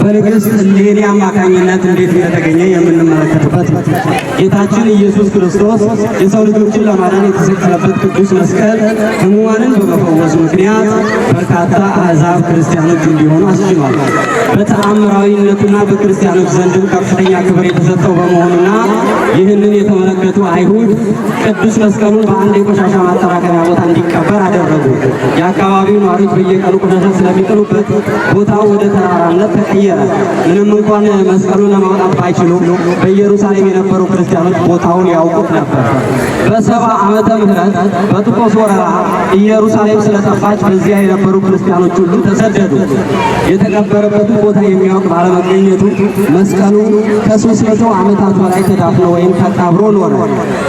በንግሥት እሌኒ አማካኝነት እንዴት እንደተገኘ የምንመለከትበት ነው። ጌታችን ኢየሱስ ክርስቶስ የሰው ልጆችን ለማዳን የተሰቀለበት ቅዱስ መስቀል ሕሙማንን በመፈወሱ ምክንያት በርካታ አሕዛብ ክርስቲያኖች እንዲሆኑ አስችሏል። በተአምራዊነቱና በክርስቲያኖች ዘንድም ከፍተኛ ክብር የተሰጠው በመሆኑና ይህንን የተመለከቱ አይሁድ ቅዱስ መስቀሉን በአንድ የቆሻሻ ማጠራቀሚያ ቦታ እንዲቀበር አደረጉ። የአካባቢው ነዋሪዎች በየቀኑ ቆሻሻ ስለሚጥሉበት ቦታው ወደ ተራራነት ተቀየረ። ምንም እንኳን መስቀሉን ለማውጣት ባይችሉም በኢየሩሳሌም የነበሩ ክርስቲያኖች ቦታውን ያውቁት ነበር። በ70 ዓመተ ምህረት በጥቆስ ወረራ ኢየሩሳሌም ስለጠፋች በዚያ የነበሩ ክርስቲያኖች ሁሉ ተሰደዱ። የተቀበረበትን ቦታ የሚያውቅ ባለመገኘቱ መስቀሉ ከ300 ዓመታት በላይ ተዳፍኖ ወይም ተቀብሮ ኖረ።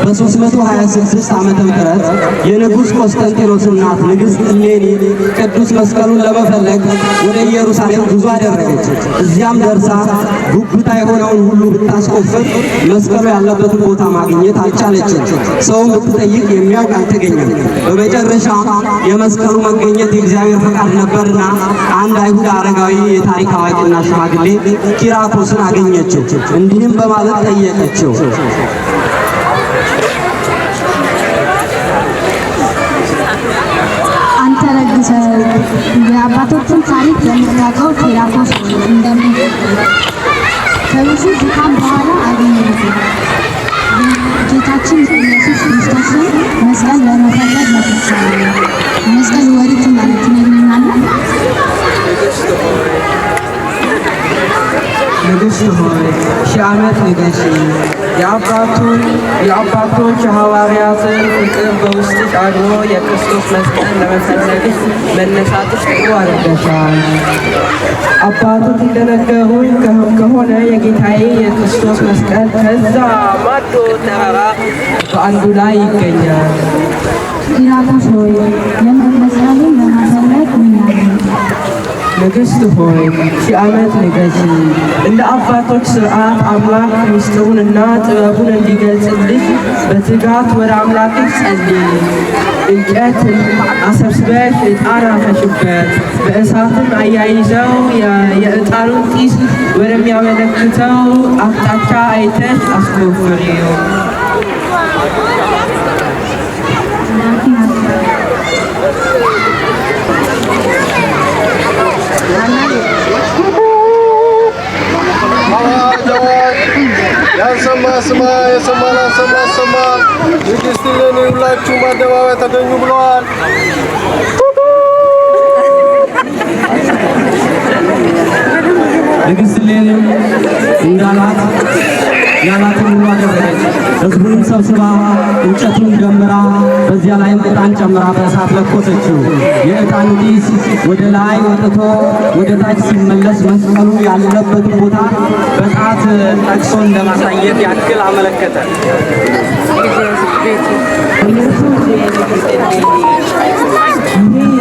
በ326 ዓመተ ምህረት የንጉሥ ቆስጠንጢኖስ እናት ንግሥት እሌኒ ቅዱስ መስቀሉን ለመፈለግ ወደ ኢየሩሳሌም ጉዞ አደረገች። እዚያም ደርሳ ጉብታ የሆነውን ሁሉ ብታስቆፍር መስቀሉ ያለበትን ቦታ ማግኘት አልቻለችም። ሰውን ብትጠይቅ የሚያውቅ አልተገኘም። በመጨረሻ የመስቀሉ መገኘት የእግዚአብሔር ፈቃድ ነበርና አንድ አይሁድ አረጋዊ የታሪክ አዋቂና ሽማግሌ ኪራኮስን አገኘችው። እንዲህም በማለት ጠየቀችው። አንተ ረግሰው የአባቶችን ታሪክ የምታውቀው ኪራኮስ እንደምን ከብዙ ድካም በኋላ አገኘሁት። ጌታችን ኢየሱስ ክርስቶስን መስቀል ለመፈለግ መጥቻለሁ። መስቀል ወዴት እንዳለ ትነግረኛለህ? ንግሥት ሆይ፣ 1000 ዓመት ንገሺ። የአባቶች የሐዋርያትን ፍቅር በውስጥሽ አድሮ የክርስቶስ መስቀል ለመፈለግሽ መነሳትሽ ጥሩ አድርገሻል። አባቶች እንደነገሩኝ ከሆነ የጌታዬ የክርስቶስ መስቀል ከዛ ማዶ ተራራ በአንዱ ላይ ይገኛል። ኪራኮስ ሆይ፣ መስቀሉን ለመፈለግ ምን ላድርግ? ንግሥት ሆይ፣ 1000 ዓመት ንገሺ። እንደ አባቶች ሥርዓት አምላክ ምስጢሩንና ጥበቡን እንዲገልጽልሽ በትጋት ወደ አምላክሽ ጸልይ። እንጨት አሰብስበሽ ዕጣን አፈሽበት፣ በእሳትም አያይዘው የዕጣኑን ጢስ ወደሚያመለክተው አቅጣጫ አይተሽ አስቆፍሪው። አዋጅ አዋጅ! ያልሰማ ስማ፣ የሰማ ላልሰማ አሰማ። ንግሥት እሌኒ ሁላችሁም አደባባይ ተገኙ ብለዋል። ንግሥት እሌኒም እንዳላት ያላትን ሁሉ አደረገች። ሕዝቡንም ሰብስባ እንጨቱን ደምራ በዚያ ላይም ዕጣን ጨምራ በእሳት ለኮሰችው። የዕጣኑ ጢስ ወደ ላይ ወጥቶ ወደ ታች ሲመለስ መስቀሉ ያለበትን ቦታ በጣት ጠቅሶ እንደማሳየት ያክል አመለከተ። ይህ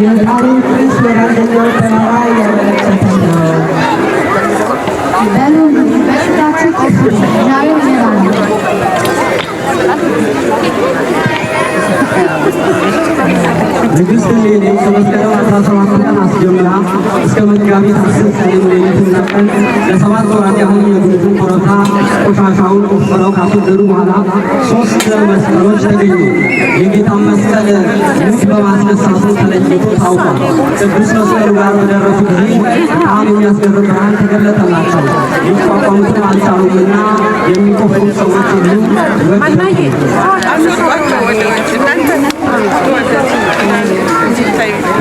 የዕጣኑ ጢስ ወደ አንደኛው ተራራ እያመለከተ ነው። በሉ በስራችሁ ቆፍሩ፣ ዛሬ እንሄዳለን። ንግሥት እሌኒ ከመስከረም 17 ቀን አስጀምራ እስከ መጋቢት 10 ቀን ሌሊትና ቀን ለ7 ወራት ያህል የግንቡን ኮረብታ ቆሻሻውን ቆፍረው ካስወገዱ በኋላ 3 መስቀሎች ተገኙ። የጌታን መስቀል ሙት በማስነሳቱ ተለይቶ ታውቋል። ቅዱስ መስቀሉ ጋር በደረሱ ጊዜ በጣም የሚያስገርም ብርሃን ተገለጠላቸው። ሊቋቋሙትም አልቻሉምና የሚቆፍሩ ሰዎች ሁሉ ወደቁ።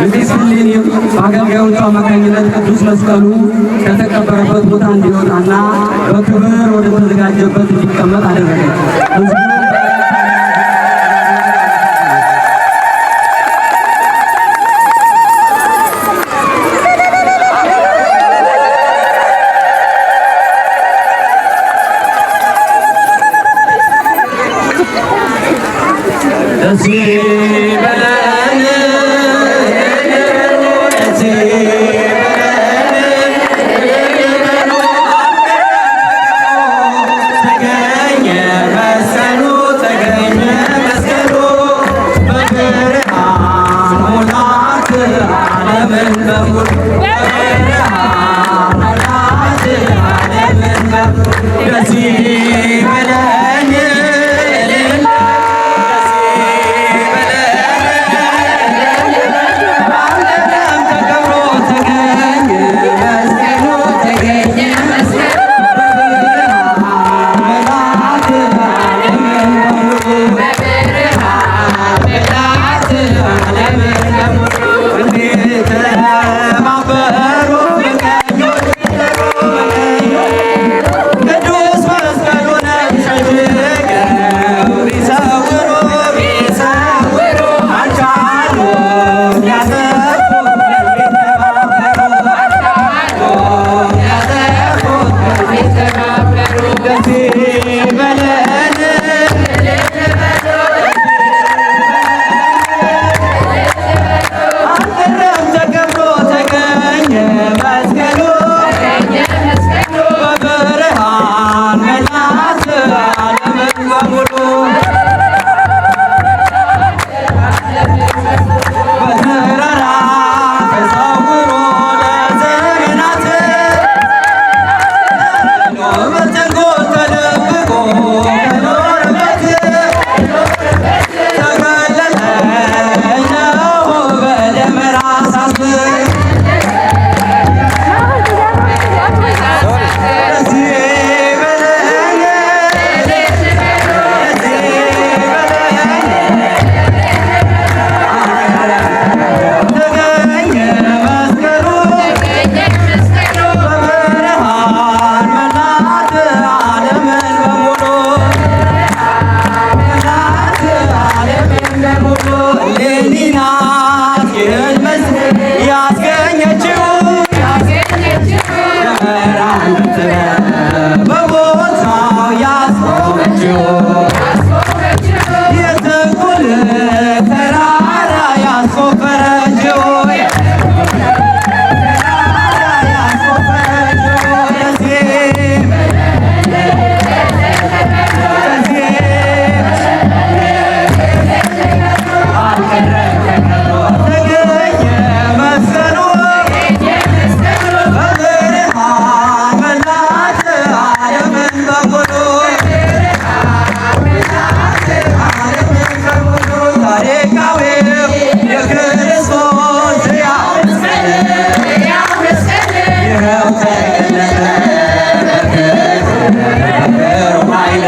ንግሥት እሌኒም በአገልጋዮቹ አማካኝነት ቅዱስ መስቀሉ ከተቀበረበት ቦታ እንዲወጣና በክብር ወደ ተዘጋጀበት እንዲቀመጥ አደረገች። ሕዝቡ ደስ ይበለን፣ ደስ ይበለን፣ ተገኘ መስቀሉ፣ ተገኘ መስቀሉ፣ በብርሃን ሙላት ዓለምን በሙሉ፣ በብርሃን መስቀሉ በብርሃን መላት ዓለምን በሙሉ በተራራ ተሰውሮ ለዘመናት በተንኮል ተደብቆ ከኖረበት ተገለለ እነሆ በደመራ እሳት። ደስ ይበለን፣ ደስ ይበለን፣ ተገኘ መስቀሉ በብርሃን መላት ዓለምን በሙሉ፣ መላት ዓለምን በሙሉ። እሌኒ ናት ይህን መስቀል ያስገኘችው፣ ደመራን በቦታው ያስቆመችው፣ የትጉል ተራራ ያስቆፈረችው፣ ተራራ ያስቆፈረችው። ደስ ደስ ተገኘ መስቀሉ በብርሃን መላት ዓለምን በሙሉ፣ ታሪካዊው የክርስቶስ ሕያው መስቀል ይኸው ተገለጠ በግሩም ኃይል።